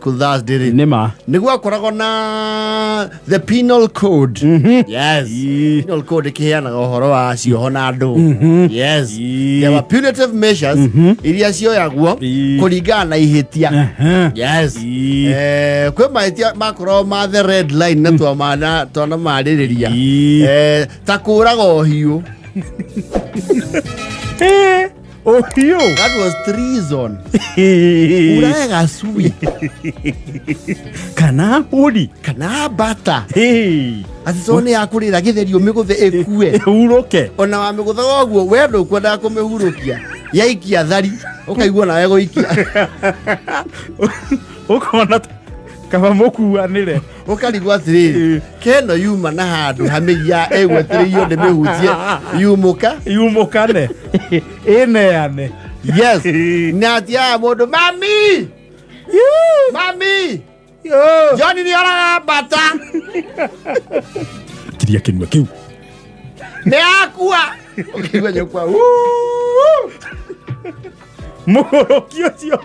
Thursday rĩ Nĩ ma. Nĩ gwakoragwo na the penal code. Yes. Penal code ĩkĩheanaga ũhoro wa cioho na andũ. Yes. There were punitive measures iria cioyagwo kũringana na ihĩtia. Yes. Kwĩ mahĩtia makoragwo ma the red line na twamana twanamarĩrĩria. Ta kũraga ũhiũ. Ũhiũ. That was treason. Ũrage gacui. Kana mbũri. Kana mbata. Ĩĩ. Atĩ to nĩ yakũrĩra gĩtheri ũmĩgũthe ĩkue. Ĩhurũke. Ona wamĩgũthaga ũguo we ndũkwendaga kũmĩhurũkia. Yaikia thari ũkaigua nawe gũikia. Ũkona ta- kaba mũkuanĩre. Ũkarigwo atĩrĩrĩ, keno yuma na handũ hamĩria ĩgwetereirio ndĩmĩhutie yumũka. Yumũkane. Ĩneane. Yes. Na atiaga mũndũ mami. Mami. John nĩ oraga mbata. Kiria kĩnua kĩu. Nĩ akua. Ũkaigua nyũkwa. "Wuu." Mũgũrũki ũcio.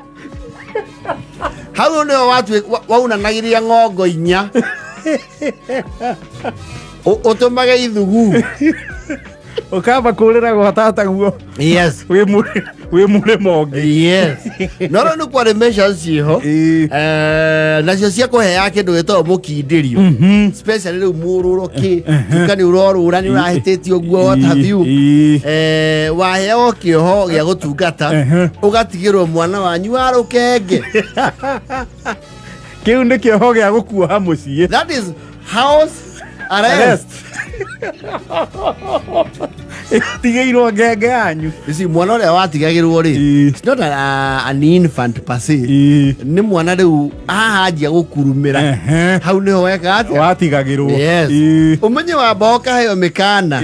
Hau nĩho waunanagĩria ng'ongo inya. Ũtũmage ithugu. Ũkamba kũrĩra gwa tataguo. Yes. Wĩ mũrĩmo ũngĩ. Yes. No rĩu nĩ kwarĩ measures ciĩho. Nacio cia kũheaga kĩndũ gĩtagwo mũkindĩrio. Especially rĩu mũrũro kĩ tuka nĩ ũrorũra nĩ ũrahĩtĩtie ũguo what have you. Waheo kĩoho gĩa gũtungata ũgatigĩrwo mwana wanyu wa rũkenge. Kĩu nĩ kĩoho gĩa gũkuoha mũciĩ. That is house arrest. Tigĩirwo ngenge yanyu. You see, mwana ũrĩa watigagĩrwo rĩ, it's not an infant per se. Nĩ mwana rĩu ahanjia gũkurumĩra. Hau nĩho weka atĩa? Watigagĩrwo. Yes. Ũmenye wamba ũkaheo mĩkana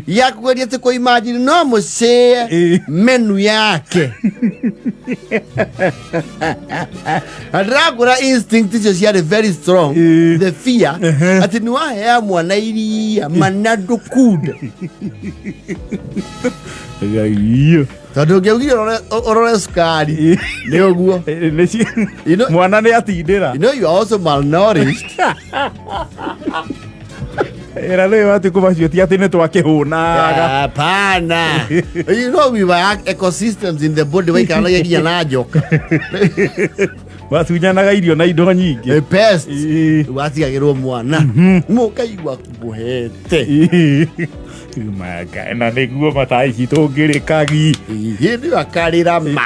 ya kũgeria atĩ kũimagine no mũcĩe menu yake. Na ndĩrakũra instinct icio ciarĩ very strong. The fear atĩ nĩ wahea mwana iria mana ndũkunda. Gaiyo. Tondũ ũngĩaugire ũrore cukari nĩ ũguo. You know, mwana nĩ atindĩra. You know you are also malnourished. Ĩra rĩu matukũ macio ti atĩ nĩ twakĩhũnaga. Hapana. You know we were ecosystems in the body waikaranagia nginya na njoka. Matunyanaga irio na indo nyingĩ. Pest. Watigagĩrwo mwana. Mũkaigua mũhete. Manga, na nĩguo mataa ici tũngĩrĩkagi. Hĩndĩ ĩyo akarĩra ma.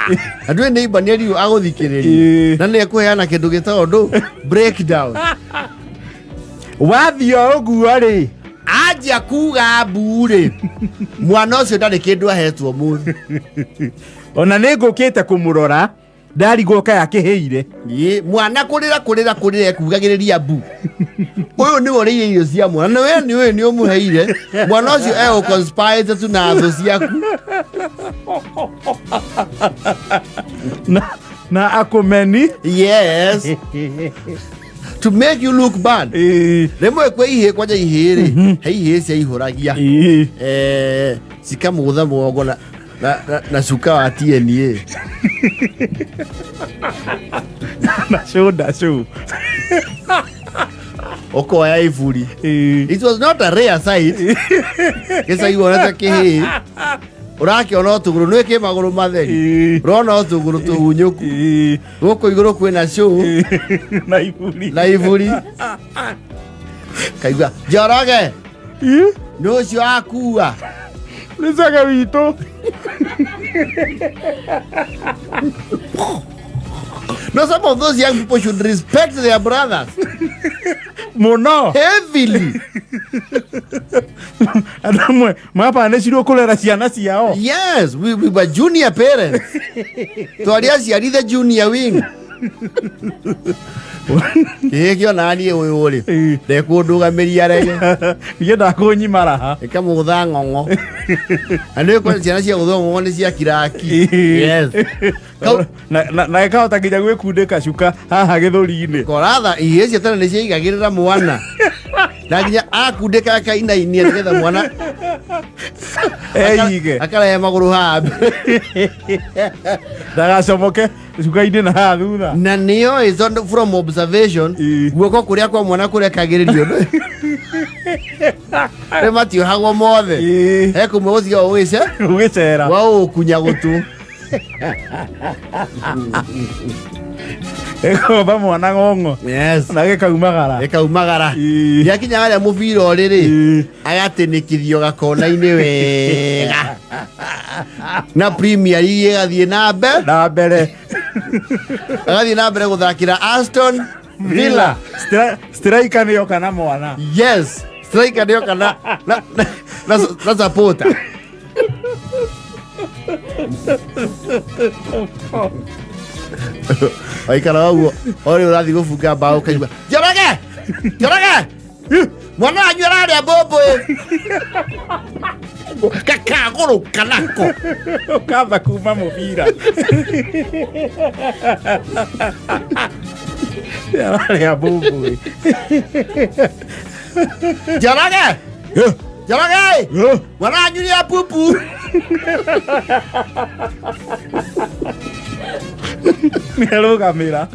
Na ndũĩ neighbor nĩ eriũ agũthikĩrĩria. Na nĩ ekũheana kĩndũ gĩtagwo ndũ breakdown. Wathiĩ o ũguo rĩ. Anjia kuga mbu rĩ. Mwana ũcio ndarĩ kĩndũ ahetwo mũthĩ. Ona nĩ ngũkĩte kũmũrora ndarigwo kaĩ akĩhĩire. Ĩ, mwana kũrĩra kũrĩra kũrĩra ekugagĩrĩria mbu. Ũyũ nĩwe ũrĩire irio cia mwana na we nĩ ũyũ nĩ ũmũheire. Mwana ũcio egũconspire tu na thũ ciaku. Na akũmeni. Yes. To make you look bad. Rĩmwe kwĩ ihĩĩ kwanja ihĩĩ rĩ, he ihĩĩ ciaihũragia. Cikamũgũtha mũgongo na cuka wa TNA. Na shoulder show. Ũkoya iburi. It was not a rare sight. Gĩcagi wonete kĩhĩĩ. Ũrakĩona o tũgũrũ nĩ kĩ magũrũ matheri. Ũrona o tũgũrũ tũhunyũku. Gũkũ igũrũ kwĩna show. Na iburi. Na iburi. Kaigua Njoroge. Nĩ ũcio akua. Nĩ cege witũ. No, some of those young people should respect their brothers. Mũno. Heavily. Andũ amwe mabanĩcirwo kũrera ciana ciao. Yes, we were junior parents. Twarĩ aciari the junior wing. Kĩhĩ kĩona niĩ ũyũ rĩ, ndekũndũgamĩria rege. Niĩ ndakũnyima raha. Ĩkamũgũtha ng'ong'o. Na nĩ kwenda ciana cia gũthwo ng'ong'o nĩ cia kiraki. Yes. Na ĩkahota nginya gwĩkundĩka cuka haha gĩthũri-inĩ. Koratha ihĩĩ cia tene nĩ ciaigagĩrĩra mwana. Na nginya akundĩka akainainia nĩgetha mwana Eige. Akarehe magũrũ haha mbere. Ndagacomoke cuka-inĩ na haha thutha. Na nĩoĩ tondũ from observation, guoko kũrĩa kwa mwana kũrekagĩrĩrio nĩ matiohagwo mothe. He kũmwe gũtigagwo gũgĩce Gũgĩcera. Gwa gũkunya gũtũ. Ĩkomba mwana ng'ong'o. Yes. Na gĩkaumagara. Gĩkaumagara. Gĩakinya harĩa mũbira ũrĩ rĩ, agatĩnĩkithio gakona-inĩ wega na Premier League ĩgathiĩ na mbere. Na mbere. Agathiĩ na mbere gũthakĩra Aston Villa. Striker nĩyo kana mwana. Yes, striker nĩyo kana na supporter. Waikara ũguo o rĩu ũrathiĩ gũbunga mbaũ ũkaigua, "Njoroge, Njoroge, mwana wanyu ararĩa mbũmbũ kakagũrũ kanako." Ũkamba kuma mũbira. Ararĩa mbũmbũĩ. "Njoroge, Njoroge, mwana wanyu nĩ apupu." Nĩarũgamĩra.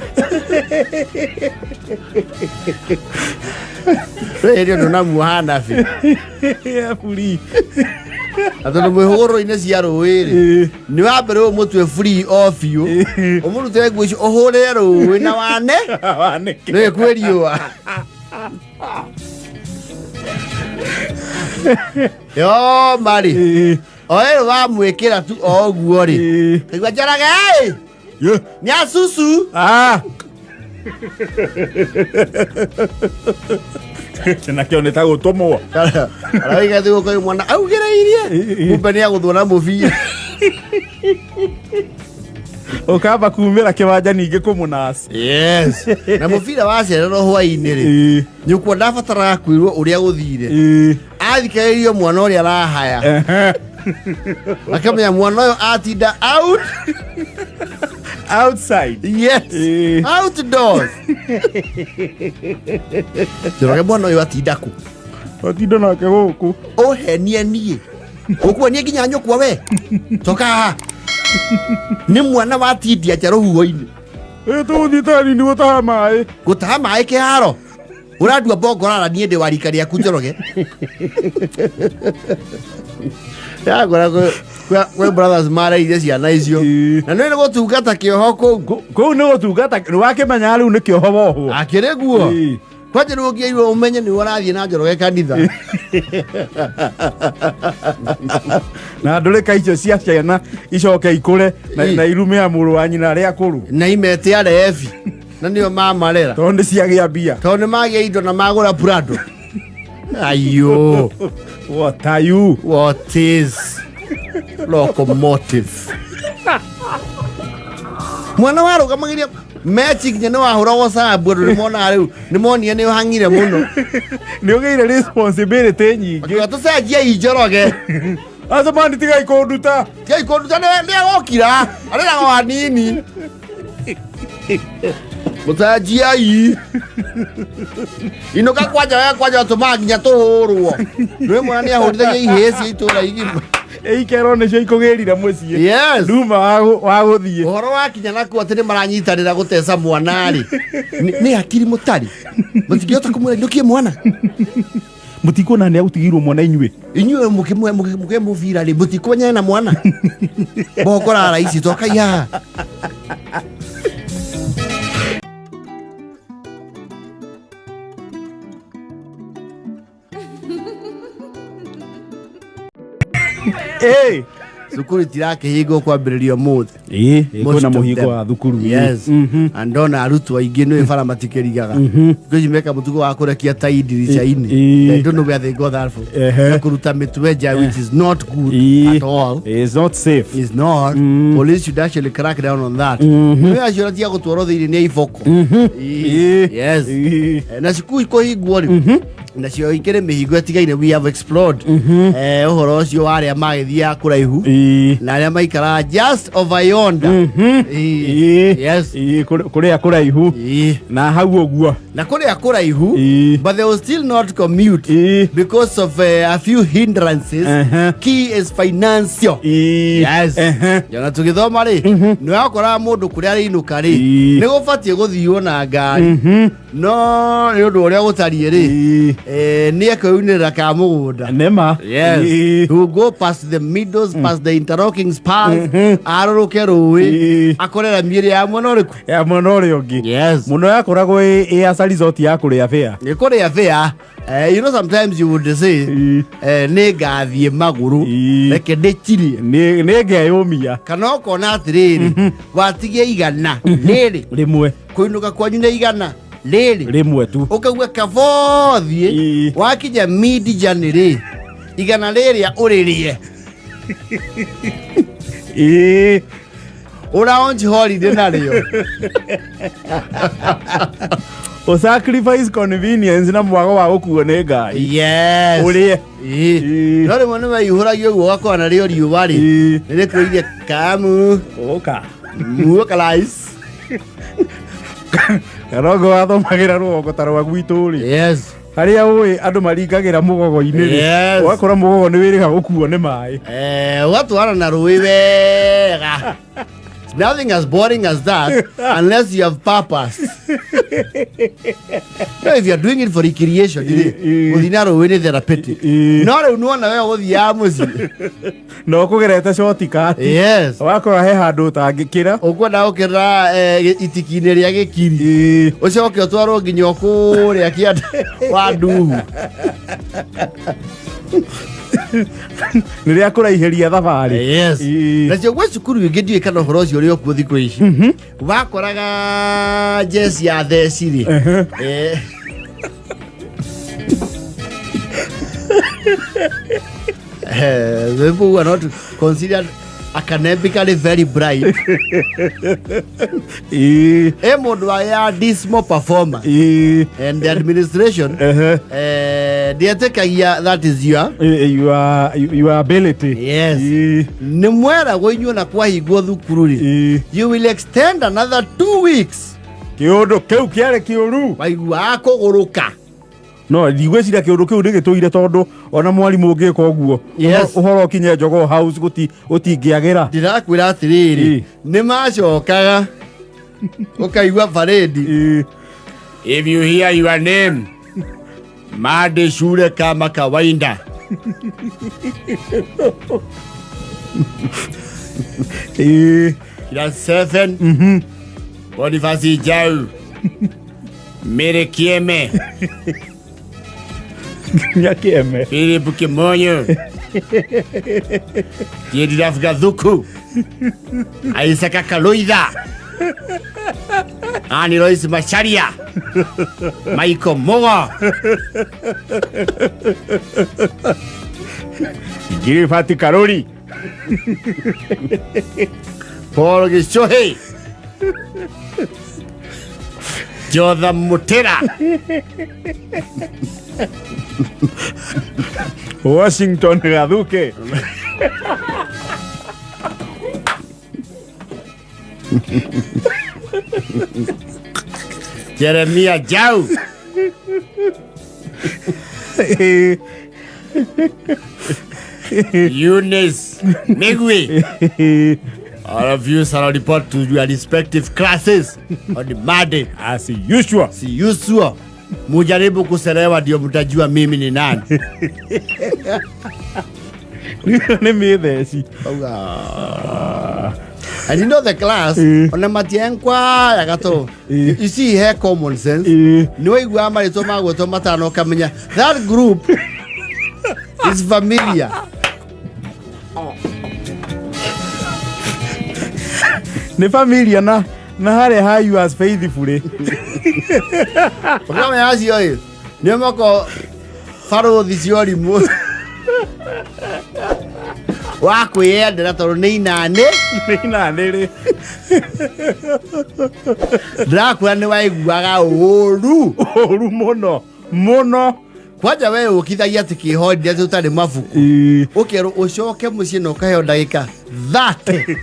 Rĩrĩ ũndũ namuoha nabi. Free. Na tondũ mwĩ hũgũrũrũ-inĩ cia rũĩ rĩ, nĩ wa mbere ũmũtue free o biũ, ũmũrutĩre nguo icio, ũhũrĩre rũĩ na wane. Wanĩke. Nĩ kwĩ riũa yo marĩ o ĩrĩ wamwĩkĩra tu o ũguo rĩ, kaigua, "Njoroge nĩ asusu." Ah. Nakĩo nĩ ta gũtũmwo. Arauga thĩ gũkũ mwana augĩrĩirie, kumbe nĩ agũthwo na mũbira. Ũkamba kumĩra kĩwanja ningĩ kũmũnaci. Yes, na mũbira wacererwo hwaĩ-inĩ rĩ, nyũkwa ndabataraga kwĩrwo ũrĩa gũthire. Athikagĩrĩrio mwana ũrĩa arahaya, akamenya mwana ũyũ atinda out. Outside. Yes. Outdoors. "Njoroge, mwana ũyũ atinda kũ?" Watinda nake gũkũ. "Ũhenie niĩ, ũkuonie nginya nyũkwa we. Coka haha, nĩ mwana watindia nja rũhuho-inĩ." Ĩ, tũgũthiĩ taũni gũtaha maĩ. "Gũtaha maĩ kĩharo? Ũrandua mbongorara niĩ ndĩ wa rika rĩaku, Njoroge?" Yagora kwĩ brothers mareire ciana icio. Na nĩ gũtungata kĩoho kũu. Kũu nĩ gũtungata, nĩ wakĩmenya rĩu nĩ kĩoho wohwo. Akĩrĩ guo. Kwanja rĩu ũngĩairwo ũmenye nĩ ũrathiĩ na Njoroge kanitha. Na ndũrĩka icio cia ciana icoke ikũre na irume ya mũrũ wa nyina arĩa akũrũ. Na imete arebi na nĩo mamarera. Tondũ nĩ ciagĩa mbia. Tondũ nĩ magĩa indo na magũra Prado. Ayo. What are you? What is locomotive? Mwana warũgamagĩria mechi nginya nĩ wahũragwo cabu, andũ nĩ monaga rĩu nĩ monire nĩ ũhang'ire mũno. Nĩ ũgĩire responsibility nyingĩ. Makiuga tũcenjie Njoroge. Acemani, tigai kũnduta. Tigai kũnduta, nĩ agokira arĩraga o hanini. Mũcenjiai inũka kwanja we, kwanja tũmaga nginya tũhũrwo. Nĩ mwana nĩ ahũrithagia ihĩĩ cia itũũra igima. Ikero nĩcio ikũgĩrire mũciĩ. Yes. Nduma wa gũthiĩ. Ũhoro wakinya nakuo atĩ nĩ maranyitanĩra gũteca mwana-rĩ, nĩ hakiri mũtarĩ, mũtingĩhota kũmwĩra inũkie mwana. Mũtikuona nĩ agũtigĩirwo mwana inyuĩ. Inyuĩ mũkĩmũhe mũbira rĩ, mũtikũmenyana na mwana bokorara ici tokai haha. Ĩ. Cukuru itirakĩhingwo kwambĩrĩria ũmũthĩ. Ĩ, Most kwĩna of mũhingo them. wa thukuru. Yes. Na ndona arutwo aingĩ nĩ bara matikĩrigaga. Thikũ ici meka mũtugo wa kũrekia tai ndirica-inĩ. I don't know where they got that from. Na kũruta mĩtwe nja, which is not good at all. It's not safe. Is not. Police should actually crack down on that. Nĩ acio tia gũtwarwo thĩinĩ nĩ iboko. Yes. Na cukuru kũhingwo rĩ, nacio ikĩrĩ mĩhingo ĩtigaire we have explored. Ũhoro ũcio wa arĩa magĩthiaga kũraihu na arĩa maikaraga just over yonder. yonder. Ĩĩ. Yes. Kũrĩa kũraihu. Na hau ũguo. Na kũrĩa kũraihu, but they will still not commute because of a few hindrances. Key is financial. Yes. Ona tũgĩthoma rĩ, nĩ wakoraga mũndũ kũrĩa arĩinũka rĩ, nĩ gũbatiĩ gũthiĩ na ngari, no nĩ ũndũ ũrĩa gũtariĩ rĩ, nĩ ekwĩunĩrĩra ka mũgũnda. Nĩma. Yes. He will go past the meadows, past the interlocking spars, arũrũke rũĩ, akorera mĩĩrĩ ya mwena ũrĩkũ? Ya mwena ũrĩa ũngĩ. Yes. Mũno yakoragwo ĩ asa resort ya kũrĩa bĩa. Nĩ kũrĩa bĩa. You know sometimes you would say, nĩ ngathiĩ magũrũ, reke ndĩkirie. Nĩ ngeyũmia. Kana ũkona atĩrĩrĩ, watigia 100 rĩrĩ. Rĩmwe. Kũinũka kwanyu nĩ 100 rĩrĩ. Rĩmwe tu. Ũkaigua kabothiĩ, wakinya mid journey rĩ, 100 rĩrĩa ũrĩrĩe. Ũraonji holiday narĩo. O sacrifice convenience na mwago wa gũkuo nĩ ngari. Yes. Ũrĩe. No rĩmwe nĩ weihũragia ũguo ũgakora narĩo riũa rĩ, nĩ rĩkwĩrire kamu. Ũka. Muoka rice. Karongo wathomagĩra rũgongo ta rwa gwitũ rĩ. Yes. Harĩa ũĩ andũ maringagĩra mũgogo-inĩ rĩ. Yes. Ũgakora mũgogo nĩ wĩrĩga gũkuo nĩ maĩ. Ũgatwara na rũĩ wega. Nothing as boring as that unless you have purpose. No, if you are doing it for recreation, rĩ, gũthiĩ na rũĩ nĩ therapeutic. No rĩu nĩwona we ũgũthiaga mũciĩ. Na ũkũgerete shortcut. Yes. Wakora he handũ ũtangĩkĩra. Ũkwenda gũkĩra itiki-inĩ rĩa gĩkiri. Ũcoke ũtwarwo nginya o kũrĩa kĩanda wa nduhu. Nĩ rĩa kũraihĩria thabarĩ. Yes. Nacio gwĩ cukuru ingĩ ndiũĩ kana ũhoro ũcio ũrĩ o kuo thikũ ici. Wakoraga jeci ya theci rĩ. The people who are not considered academically very bright. Mũndũ wa ya dismal performer. And the administration, ndietĩkagia that is your Your ability. Yes. Nĩ mweragwo inyuĩ na kwahingwo thukuru rĩ, you will extend another 2 weeks. Kĩũndũ kĩu kĩarĩ kĩũru. Waiguaga kũgũrũka. No ndigwĩciria kĩũndũ kĩu nĩ gĩtũire tondũ ona mwarimũ ũngĩka ũguo, Yes. ũhoro ũkinye Jogoo House gũtingĩagĩra. Ndĩrakwĩra atĩrĩrĩ, nĩ macokaga ũkaigua parade. If you hear your name, mande shule kama kawaida. Class 7. Boniface Jau. Mary Kieme. Nginya Kieme. Philip Kimonyo. Jedidaf Gathuku. Isaac Kaloitha. Annie Lois Macharia. Michael Mogo. Gilbert Karori. Paul Gichohi. Jotha Mutira. Washington Gathuke. Jeremia Jau. Eunice Migwi. All of you shall report to your respective classes on the Monday. As usual. As usual. Mujaribu kuselewa ndio mtajua mimi ni nani. Nĩ mĩtheci. And you know the class, ona matienkwaya gato. You see here common sense. Nĩ waiguaga marĩtwa magwĩtwo matano ũkamenya that group is familiar. Nĩ familiar na harĩa ha you as faithfully. Ũkamenya acio ĩ, nĩo moko barũthi cia ũrimũ wa kwĩyendera tondũ nĩ inanĩ. Nĩ inanĩ rĩ. Ndĩrakwĩra nĩ waiguaga ũru. Ũru mũno. Mũno. Kwanja we ũkithagia atĩ kĩhondi atĩ ũtarĩ mabuku. Ũkerwo ũcoke mũciĩ na ũkaheo ndagĩka 30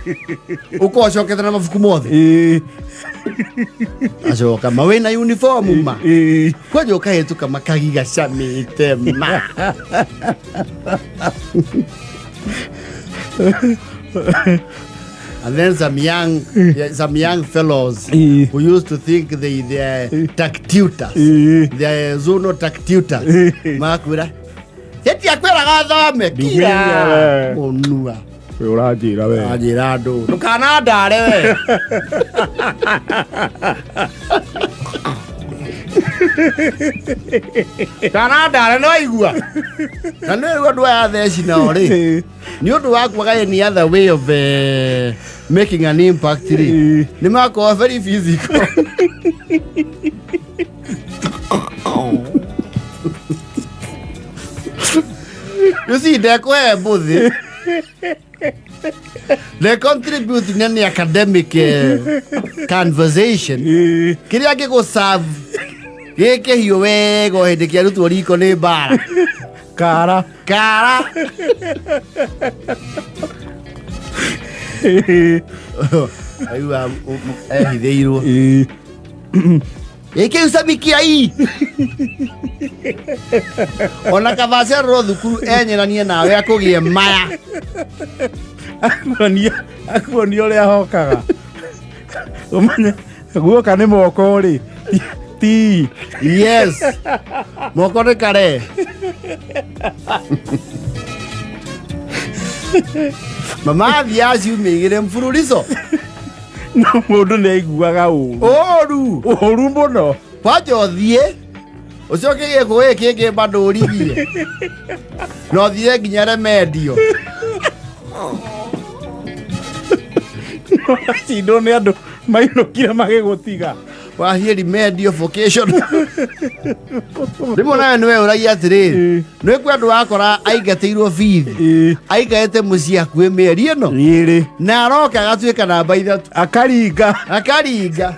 ũkorwo ũcokete na mabuku mothe. Acoka ma wĩna uniform ma. Kwanja ũkahĩtũka makagiga camĩte ma. And then some young fellows who used to think they are tac tutors, they are zonal tac tutors, makwĩra ĩti akwĩraga thome kira. Ndingĩria we. Mũnua. We ũranjĩra we. Anjĩra andũ ndũkanandare we. Kanandare no aigua na nĩ rĩu andũ aya theci nao rĩ, nĩ ũndũ wa kwaga any other way of making an impact rĩ, nĩ makorwo very physical. You see, ndekũhe mbũthĩ, they contribute in any academic conversation. Kĩrĩa gĩgũserve gĩkĩhiũ wega o hĩndĩ kĩarutwo riko nĩ mbara. Kara. Kara. Aigua ehithĩirwo ĩkĩu camikia ii ona kaba acererwo thukuru enyeranie nawe akũgĩe maya. Akuonia ũrĩa hokaga ũmenye guoka nĩ moko rĩ ti. Yes, moko nĩ kare mama athiaga ciumia igĩrĩ mfululizo. No mũndũ nĩ aiguaga ũru. Ũru. Ũru mũno. Kwanja ũthiĩ ũcoke gĩkũ gĩkĩ kĩngĩ bado ũrigie na ũthire nginya remedio. Cindwo nĩ andũ mainũkire magĩgũtiga. Wathiĩ remedial vocation rĩmwe nawe nĩwe ũragia atĩrĩrĩ, nĩ kwĩ andũ wakora aingatĩirwo bithi, aikarĩte mũciĩ hakuhĩ mĩeri ĩno 2 na aroka agatuĩka namba 3. Akaringa. Akaringa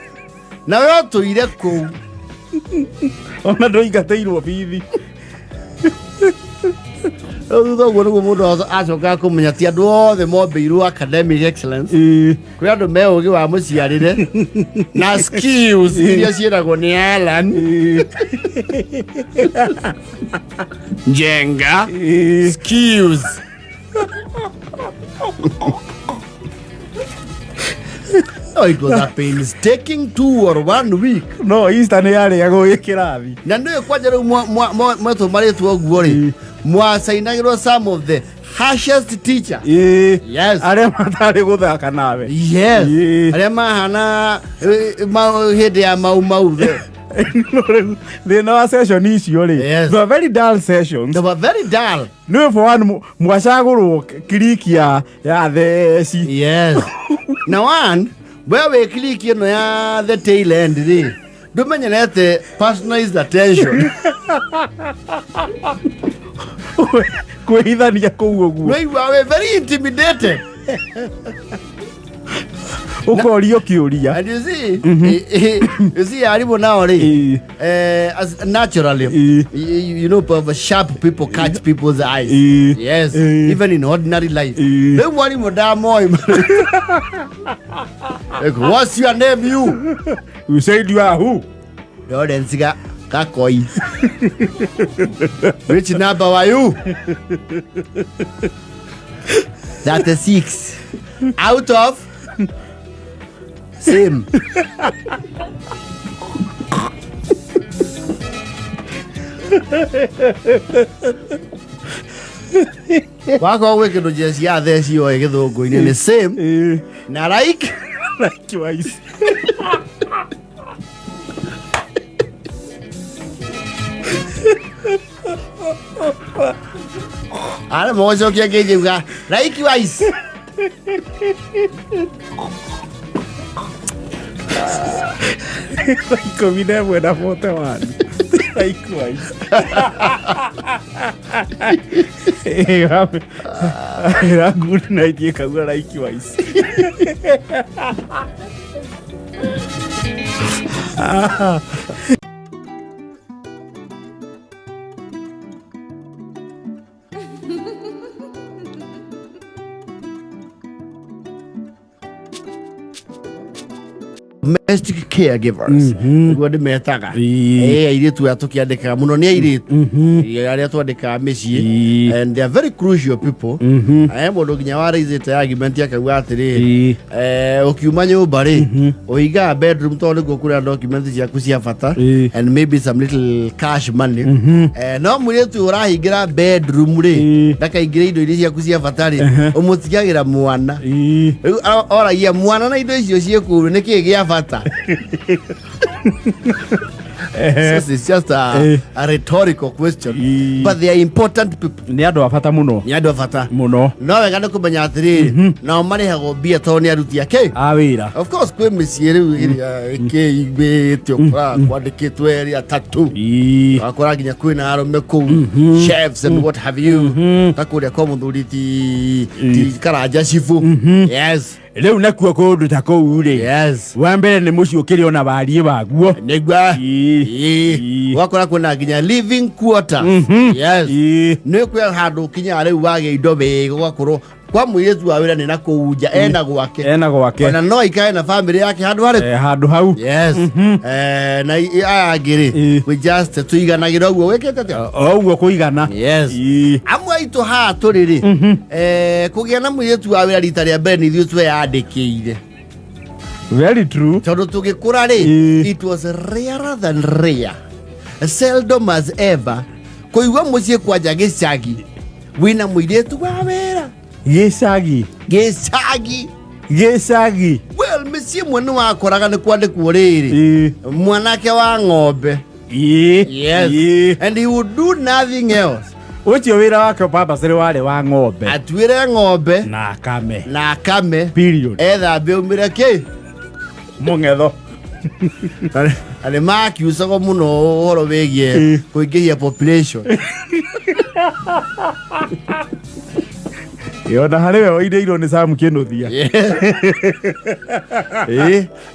nawe ũtũire kũu. Ona ndũingatĩirwo bithi. Rĩu thutha ũguo nĩguo mũndũ acokaga kũmenya ti andũ othe mombĩirwo academic excellence. Kwĩ andũ me ũgĩ wa mũciarĩre na skills iria ciĩragwo nĩ Alan Njenga. Skills. No, it was a painstaking 2 or 1 week. No Easter nĩ yarĩagwo ĩ kĩrathi. Na nĩ kwanja rĩu mwetwo marĩtwa ũguo rĩ, mwacainagĩrwo some of the harshest teachers. Yes. Arĩa matarĩ gũthaka nawe. Yes. Arĩa mahana hĩndĩ ya mau mau the. No rĩu thĩna wa session icio rĩ, they were very dull sessions. They were very dull. Nĩ for one mwacagũrwo clique ya theci. Yes, na one we wĩ clique ĩno ya the tail end rĩ, ndũmenyerete personalized attention. Kwĩhithania kũu ũguo. Nĩwaigua wĩ very intimidated. Ũkorio kĩũria. And you see arimũ nao rĩ, as naturally, sharp people catch people's eyes. Yes. Even in ordinary life. Rĩu mwarimũ ndamoi. Like, "What's your name, you?" You said you are who? Lawrence Gakoi. "Which number were you?" 36. "Out of?" "Same." Wakorwo gwĩ kĩndũ njeci ya theci oĩ gĩthũngũ-inĩ nĩ same na like. Likewise. Arĩa mũgũcokia ngĩnjĩuga likewise. 11 na 41. Likewise. Ĩra good night ĩkauga likewise. Ah. Domestic caregivers nĩguo ndĩmetaga. Ĩĩ. Ĩĩ, airĩtu aya tũkĩandĩkaga mũno nĩ airĩtu. Ĩĩ, arĩa twandĩkaga mĩciĩ. And they are very crucial people. Mũndũ nginya waraithĩte argument akauga atĩrĩrĩ, ũkiuma nyũmba rĩ, ũhingaga bedroom tondũ nĩkuo kũrĩa document ciaku cia bata and maybe some little cash money. No mũirĩtu ũrahingĩra bedroom rĩ, ndakaingĩre indo iria ciaku cia bata rĩ, ũmũtigagĩra mwana. Rĩu oragia mwana na indo icio ciĩ kũu nĩ kĩĩ gĩa bata? So it's just a rhetorical question, but they are important people. Nĩ andũ a bata mũno. Nĩ andũ a bata mũno. No wega nĩ kũmenya atĩrĩrĩ, nao marĩhagwo mbia tondũ nĩ aruti a kĩ. A wĩra. Of course kwĩ mĩciĩ rĩu ĩrĩa ĩkĩiguĩte ũkoraga kwandĩkĩtwo erĩ atatũ, wakora nginya kwĩna arũme kũu, chefs and what have you, ta kũrĩa kwa mũthuri ti Karanja cibũ, yes. Rĩu nakuo kũndũ ta kũu rĩ, wa mbere nĩ mũciĩ ũkĩrĩ ona wariĩ waguo. Nĩguo. Ũgakora kwĩna nginya living quarters, yes. Nĩ kwĩ handũ ũkinyaga rĩu wagĩa indo wega, ũgakorwo kwa mũirĩtu wa wĩra nĩ na kũu nja ena gwake. Ena gwake. Ona no aikare na famĩlĩ yake handũ harĩ Handũ hau. Yes. Na aya angĩ rĩ, we just tũiganagĩra ũguo wĩkĩte atĩa? O ũguo kũigana. Yes. Amwe aitũ haha tũrĩ rĩ, kũgĩa na mũirĩtu wa wĩra rita rĩa mbere nĩ ithuĩ tweyandĩkĩire. Very true. Tondũ tũgĩkũra rĩ, it was rarer than rare, seldom as ever kũigua mũciĩ kwanja gĩcagi wĩna mũirĩtu wa wĩra. Gĩcagi. Gĩcagi. Gĩcagi. Well, mĩciĩ ĩmwe nĩ wakoraga nĩ kwandĩkwo rĩrĩ, mwanake wa ng'ombe. Yes. And he would do nothing else. Ũcio wĩra wake purposely warĩ wa ng'ombe. Atuĩre ng'ombe na akame. Na akame. Period. Ethambe umĩre kĩ. Mũng'etho. Na nĩ makiucagwo mũno ũhoro wĩgiĩ kũingĩhia population. Ona harĩ we wairĩirwo nĩ Sam Kĩnuthia.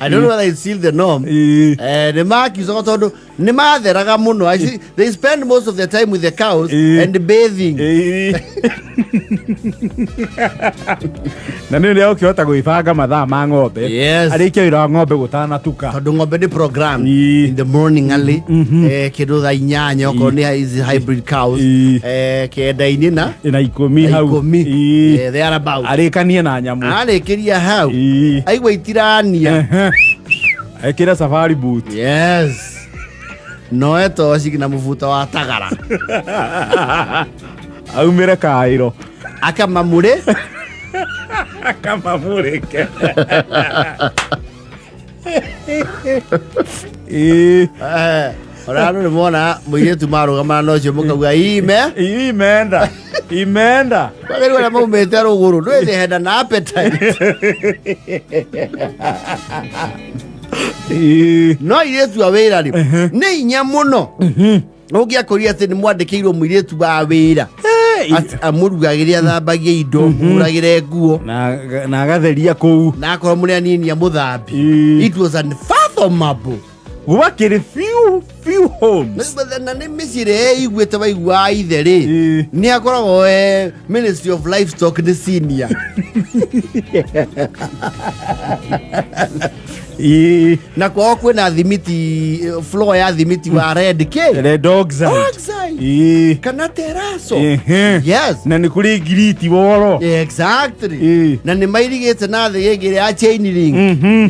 I don't know whether it's still the norm. Nĩ makiucagwo tondũ nĩ matheraga mũno. I see, they spend most of their time with the cows and bathing. Na nĩ ũrĩa ũkĩhota gwĩbanga mathaa ma ng'ombe, arĩkia wĩra wa ng'ombe gũtanatuka. Tondũ ng'ombe nĩ program in the morning early, kĩndũ thaa 8, okorwo nĩ ici hybrid cows, 9-inĩ na na 10 na hau. 10, thereabout. Arĩkanie na nyamũ. Arĩkĩria hau, aigua itirania. Ekĩre safari boot. Yes, noe toci na mũbuto wa tagara. Aumĩre kaĩro. Akamamũrĩ. Akamamũrĩke. Ona andũ nĩ mona mũirĩtu marũgamana na ũcio mũkauga ime. Imeenda, imeenda. Kwagĩrĩirwo arĩa maumĩte rũgũrũ ndwĩthĩ henda na appetite. No airĩtu a wĩra rĩ, nĩ hinya mũno ũngĩakorire atĩ nĩ mwandĩkĩirwo mũirĩtu wa wĩra amũrugagĩre, athambagie indo, mũhũragĩre nguo. Na agatheria kũu. Na akorwo mũrĩ anini amũthambie. It was unfathomable. Gwakĩrĩ few few homes. Na nĩ mĩciĩ ĩrĩa ĩiguĩte waiguaga ithe rĩ, nĩ akoragwo Ministry of Livestock nĩ senior. Na kwao kwĩna thimiti, floor ya thimiti wa red kĩ. Red oxide. Oxide. Kana teraso. Yes. Na nĩ kũrĩ ngiriti woro. Exactly. Na nĩ mairigĩte na thĩ ĩngĩ ya chain link,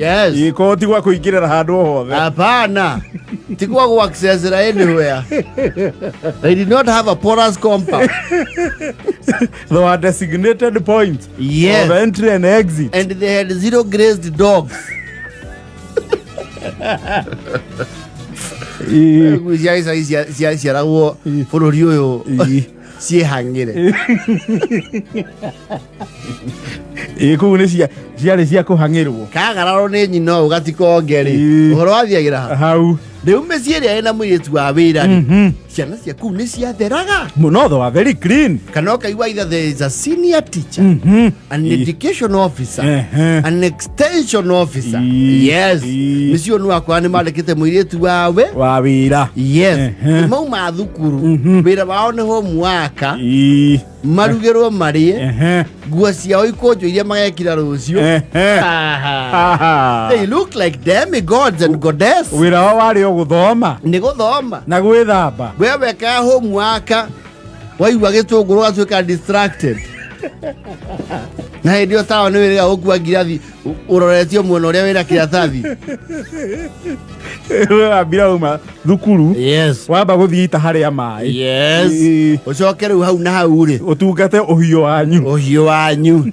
yes. Korwo ti gwa kũingĩrĩra handũ o hothe. Hapana, ti kwa gũ accessra anywhere. They did not have a porous compound. There were designated points of entry and exit. And they had zero grazed dogs. Ngui cia gĩcagi ciaciaragwo bũrũri ũyũ ciĩhang'ĩre. Ĩĩ, kũu nĩ ciarĩ cia kũhang'ĩrwo. Kagararwo nĩ nyina ũũ gatikonge rĩ, ũhoro wathiagĩra ha? Hau. Rĩu mĩciĩ ĩrĩa ĩna mũirĩtu wa wĩra rĩ, ciana cia kũu nĩ ciatheraga. Mũno, they were very clean. Kana ũkaigua either there is a senior teacher, an education officer, an extension officer. Yes. Mĩciĩ nĩ wakora nĩ mandĩkĩte mũirĩtu wawe wa wĩra. Yes. Mauma thukuru, wĩra wao nĩ homework, marugĩrwo marĩe, nguo ciao ikũnjwo iria magekĩra rũciũ. Aha. They look like demigods and goddess. Wĩra wao warĩ o gũthoma Nĩ gũthoma na gwĩthamba. We wekaga homework, waigua gĩtũngũrũ gatuĩka distracted, na hĩndĩ ĩyo tawa nĩ wĩrĩga gũkua ngirathi ũroretio mwena ũrĩa wĩna kĩratathi. Wambira uma thukuru, wamba gũthiĩ ita harĩa maĩ. Ũcoke rĩu hau na hau rĩ, ũtungate ũhiũ wanyu. Ũhiũ wanyu,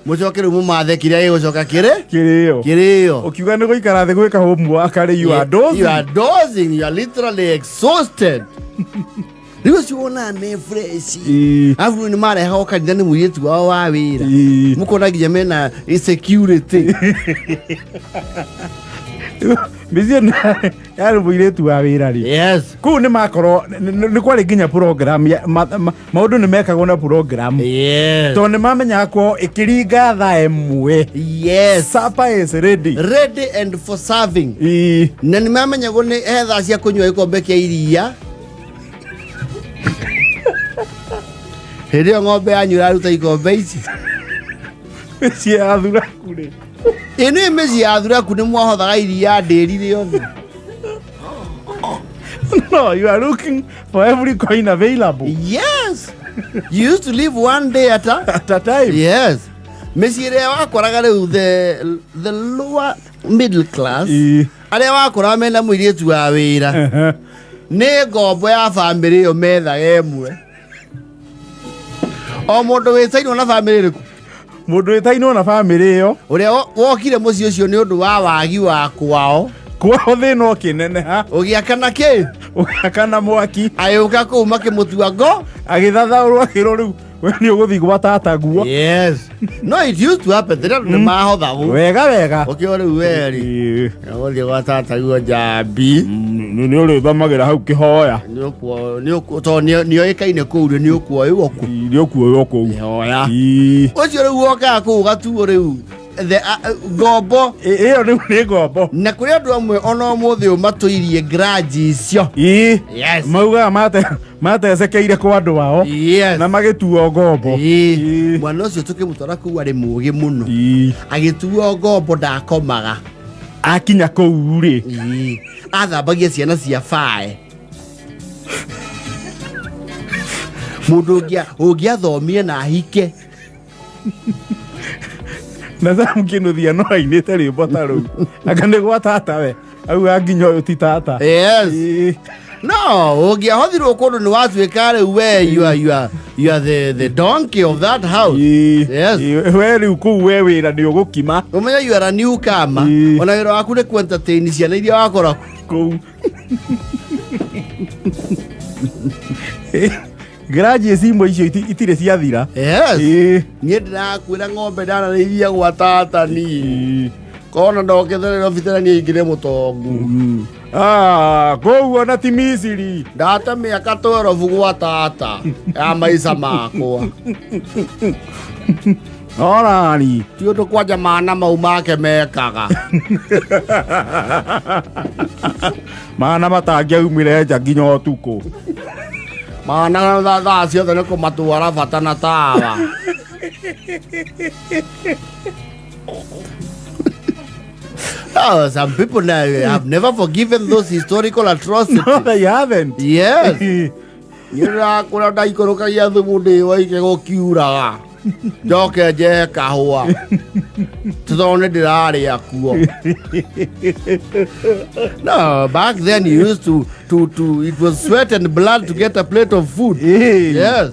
mũcoke rĩu mũmathe kĩrĩa gĩgũcoka kĩrĩ kĩrĩo. Kĩrĩo. Ũkiuga nĩ gũikara thĩ gwĩka homework rĩ, you are dozing. You are dozing, you are literally exhausted. Rĩu ũcio wonaga me fresh. Arabu nĩ marehagwo kanitha nĩ mũirĩtu wao wa wĩra. Mũkona nginya mena security. Mĩciĩ yarĩ mũirĩtu wa wĩra rĩ, kũu nĩ makorwo nĩ kwarĩ nginya program maũndũ nĩ mekagwo na program, tondũ nĩ mamenyaga kwao ĩkĩringa thaa 1, supper is ready. Ready and for serving. Na nĩ mamenyagwo nĩ he thaa cia kũnyua gĩkombe kĩa iria hĩndĩ ĩyo ng'ombe yanyu ĩraruta ikombe ici. Mĩciĩ ya thuraku rĩ, Ĩ nĩ mĩciĩ ya thuraku nĩ mwahothaga iria ndĩri rĩothe. No, you are looking for every coin available. Yes, you used to live one day at a, at a time. Yes, mĩciĩ ĩrĩa wakoraga rĩu the lower middle class, arĩa wakoraga mena mũirĩtu wa wĩra, nĩ ngombo ya bamĩrĩ ĩyo methaga ĩmwe, o mũndũ wĩtainwo na bamĩrĩ ĩrĩkũ. Mũndũ wĩtainwo na bamĩrĩ ĩyo. Ũrĩa wokire mũciĩ ũcio nĩ ũndũ wa wagi wa kwao. Kwao thĩna ũkĩneneha. Ũgĩakana kĩ? Ũgĩakana mwaki. Agĩũka kũu makĩmũtua ngo. Agĩthathaũrwo, akĩrwo rĩu we nĩ ũgũthiĩ gwa tata guo. Yes, no, it used to happen rĩrĩa andũ nĩ mahothagwo. Wega wega. Ũkĩo rĩu weri ũgũthiĩ gwa tata guo njambi. Nĩ ũrĩthamagĩra hau kĩhoya. Tondũ nĩoĩkaine kũu rĩ, nĩ ũkuoywo kũ. Nĩ ũkuoywo kũu. Kĩhoya ũcio rĩu wokaga kũu ũgatuo rĩu ngombo. Ĩyo rĩu nĩ ngombo. Na kũrĩ andũ amwe ona ũmũthĩ ũyũ matũirie grudge icio. Maugaga matecekeire kwa andũ ao na magĩtuo ngombo. Mwana ũcio tũkĩmũtwara kũu arĩ mũũgĩ mũno, agĩtuo ngombo ndakomaga. Akinya kũu rĩ, Athambagia ciana cia bae. Mũndũ ũngĩathomire na ahike. Na Sam Kĩnuthia no ainĩte rwĩmbo ta rũu, anga nĩ gwa tata we auga nginya ũyũ ti tata. Yes. No ũngĩahothirwo kũndũ nĩ watuĩka rĩu we you are the donkey of that house. Yes. We rĩu kũu we wĩra nĩ ũgũkima. Ũmenye you are a newcomer. Ona wĩra waku nĩ ku entertain ciana iria wakora kũu. Graduates imwe icio itirĩ ciathira. Niĩ ndĩrakwĩra ng'ombe ndanarĩithia gwa tata niĩ kona ndokĩte Nairobi tena niĩ ingĩrĩ mũtongu. Ah, kũu ona ti Misiri. Ndate mĩaka 12 gwa tata ya maica makwa. Orani. Ti ũndũ kwanja mana mau make mekaga. Mana matangĩaumire nja nginya ũtukũ. Mana thaa ciothe nĩ kũmatwara bata na tawa. Oh, some people now have never forgiven those historical atrocities. No, they haven't. Yes. Nĩndĩrakũra ndaikũrũkagia thumu ndĩ waike gũkiuraga njoke njehe kahũa tondũ nĩ ndĩrarĩa kuo. No, back then you used to it was sweat and blood to get a plate of food. Yes.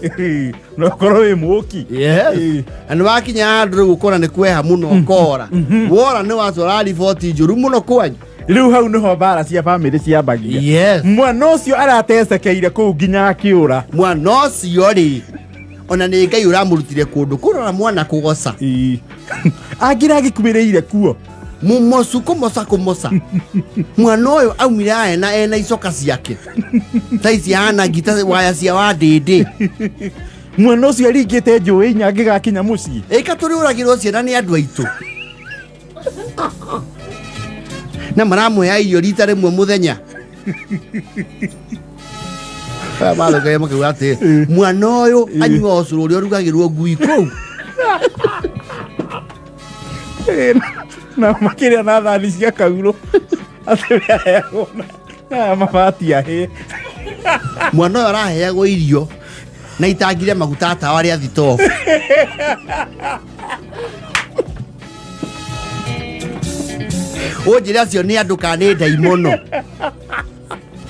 No korwo wĩ mũki. Yes. Na nĩ wakinya handũ rĩu ũkona nĩ kweha mũno ũkora. Wora nĩ watwara riboti njũru mũno kwanyu. Rĩu hau nĩho mbara cia bamĩrĩ ciambagia. Mwana ũcio aratecekeire kũu nginya akĩũra. Mwana ũcio rĩ, ona nĩ Ngai ũramũrutire kũndũ kũrora mwana kũgoca. Angĩra agĩkuĩrĩire kuo. Mũmocu kũmoca kũmoca. Mwana ũyũ aumire ena ena icoka ciake. Thaa ici ahana ngita waya cia wandĩndĩ. Mwana ũcio aringĩte njũĩ inya angĩgakinya mũciĩ. Ĩka tũrĩũragĩrwo ciana nĩ andũ aitũ. Na maramũhe irio rita rĩmwe mũthenya. Aya mathũkagia makauga atĩ mwana ũyũ anyua ũcũrũ ũrĩa ũrugagĩrwo ngui kũu. Na makĩrĩa na thani cia kaurũ atĩ aheagwo na aya mabati ahĩe. Mwana ũyũ araheagwo irio na itangi rĩa maguta tawa rĩa thitobu. Ũnjĩre acio nĩ andũ kana nĩ ndaimono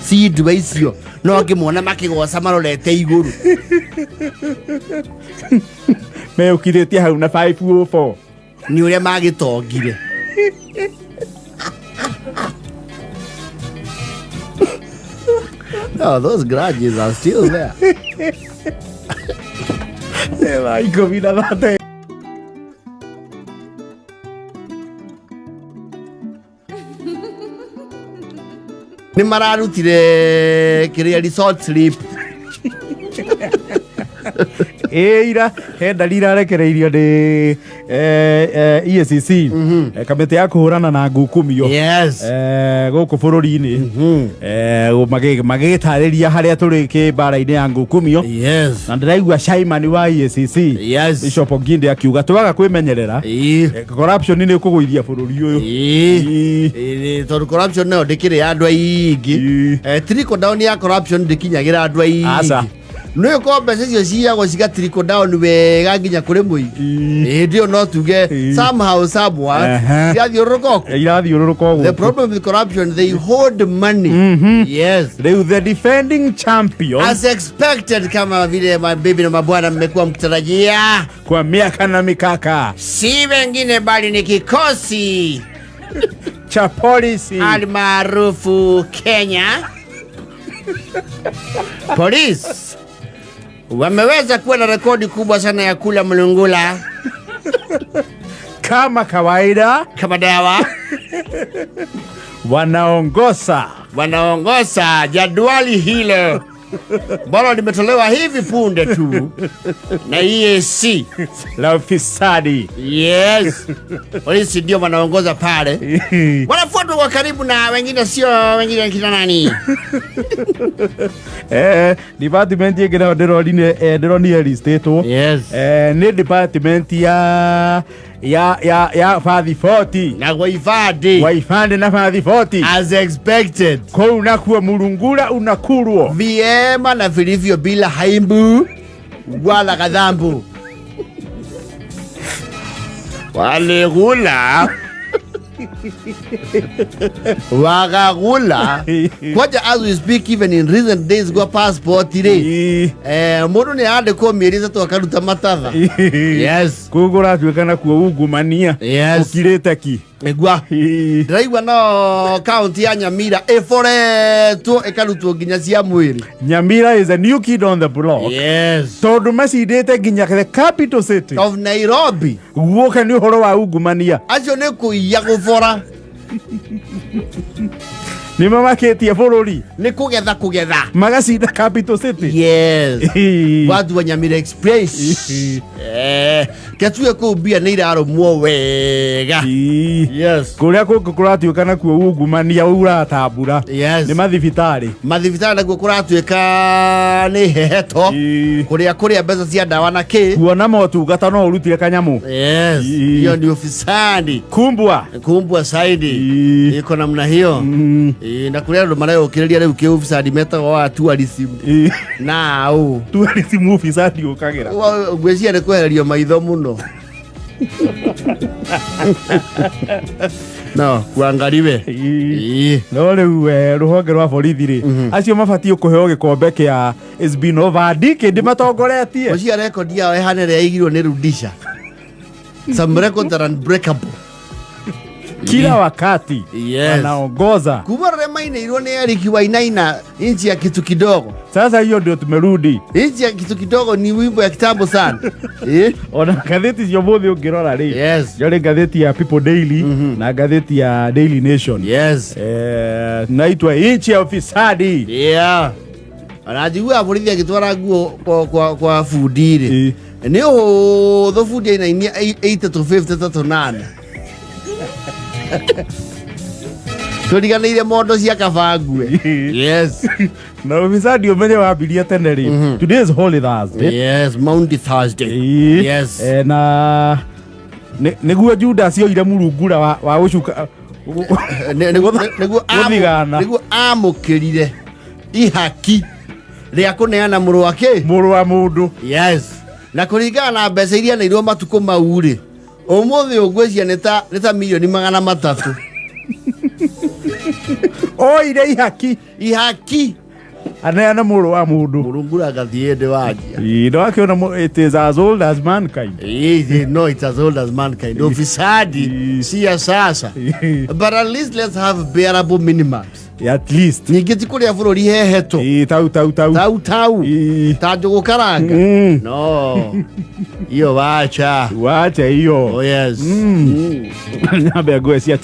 cindua icio no ngĩmona makĩgoca marorete igũrũ. Meũkirĩtie hau na 504. Nĩ ũrĩa magĩtongire. No, those grudges are still there. Thaa 13. Nĩ mararutire kĩrĩa resort slip. Ĩ ira he ndari irarekereirio nĩ EACC, kamĩtĩ ya kũhũrana na ngukumio gũkũ bũrũri-inĩ, magĩtarĩria harĩa tũrĩ kĩmbara-inĩ ya ngukumio. Na ndĩraigua chairman wa EACC, Bishop Oginde, akiuga twaga kwĩmenyerera, corruption nĩ ũkũgũithia bũrũri ũyũ. Ĩĩ, tondũ corruption nayo ndĩkĩrĩ ya andũ aingĩ. Trickle down ya corruption ndĩkinyagĩra andũ aingĩ. Aca. Nĩ ũkorwo mbeca icio ciyagwo ciga trickle down wega nginya kũrĩ mũingĩ. Hĩndĩ ĩyo no tuge somehow somewhat cirathiũrũrũka ũguo. Irathiũrũrũka The ũguo. problem with corruption, they hold money. Yes. Rĩu the defending champion, As expected, kama vile mabibi na mabwana mmekuwa mkitarajia, kwa miaka na mikaka, si wengine bali ni kikosi cha polisi almaarufu Kenya Police wameweza kuwa na rekodi kubwa sana ya kula mlungula kama kawaida, kama dawa. Wanaongoza, wanaongoza jadwali hilo ambalo limetolewa hivi punde tu na EAC la ufisadi. Yes, polisi ndio wanaongoza pale, wanafuatwa kwa karibu na wengine, sio wengine kina nani? Department ĩngĩ nayo ndĩronire, ndĩronire listĩtwo, nĩ department ya bathiboti na gwaibandi. Waibandĩ na bathiboti. As expected, kũu nakuo murungura unakurwo vyema na vilivyo bila aibu wala ghadhabu. Waligula wakagula kwaja. As we speak, even in recent days gwa passport rĩ, mũndũ nĩ andĩkwo mĩeri 3 akaruta matatha. Yes. Kũu kũratuĩka nakuo ungumania ũkirĩte ki. Nĩgua ndĩraigua no kaunti ya Nyamira ĩboretwo ĩkarutwo nginya cia mwĩrĩ. Nyamira is a new kid on the block, tondũ macindĩte nginya the capital city of Nairobi. Guoka nĩ ũhoro wa ungumania. Acio nĩ kũiya gũbora. Nĩ mamakĩtie bũrũri. Nĩ kũgetha kũgetha. Magacinda capital city. Yes, watu wa Nyamira Express, ketue kũu mbia nĩ irarũmwo wega. Yes. Kũrĩa kũngĩ kũratuĩka nakuo ungumania ũratambura nĩ mathibitarĩ. Mathibitarĩ nakuo kũratuĩka nĩ heheto, kũrĩa kũrĩa mbeca cia ndawa na kĩ. Kuona motungata no ũrutire kanyamũ. Yes, hiyo ni ufisadi. Kumbwa. Kumbwa zaidi. Iko namna hiyo. Na kũrĩa andũ mareyũkĩrĩria rĩu kĩufisadi metagwo wa tourism na ũ. Tourism ufisadi ũkagĩra. Ngwĩciria nĩ kwehererio maitho mũno no kuangaliwe. No rĩu rũhonge rwa borithi rĩ, acio mabatiĩ kũheo gĩkombe kĩa it's been over a decade matongoretie. Ngwĩciria rekondi yao ĩhana ĩrĩa yaigirwo nĩ Rudisha, some records are unbreakable. Kila wakati wanaongoza. Kuma rĩrĩa mainĩirwo nĩ Eric Wainaina nchi ya kitu kidogo. Sasa hiyo ndio tumerudi. Nchi ya kitu kidogo ni wimbo ya kitambo sana. Eh? Ona ngathĩti cia ũmũthĩ ũngĩrora rĩ, njorĩ ngathĩti ya People Daily na ngathĩti ya Daily Nation. Naitwa nchi ya ufisadi. Yeah. Ona njiguaga borithi agĩtwara nguo kwa bundi rĩ. Nĩ ũhũthũ bundi ainainia 80 to 50 ta tũnana. Tũriganĩire mondo cia kabangue. Yes. Na ufisadi ũmenye wambirie tene rĩ. Today is Holy Thursday. Yes, Maundy Thursday. Yes. Na nĩguo Judas oire murungura wa gũcuka gũthigana. Nĩguo amũkĩrire ihaki rĩa kũneana mũrũ wake. Mũrũ wa mũndũ. Yes. Na kũringana na mbeca iria neirwo matukũ mau rĩ, ũmũthĩ ũngwĩciria nĩ ta mirioni 300. Oire ihaki. Ihaki. Aneana mũrũ wa mũndũ. Mũrungura ngathiĩ ndĩ wanjia. Ĩĩ, ndwakĩona it is as old as mankind. Ĩĩ, no, it's as old as mankind. Ufisadi si ya sasa. But at least let's have bearable minimums. At least. Ningĩ ti kũrĩa bũrũri hehetwo. Ĩĩ, tau tau tau. Tau tau. Ta njũgũ karanga. No. Hiyo wacha. Wacha hiyo. Oh yes. Nyambe ngwe cia.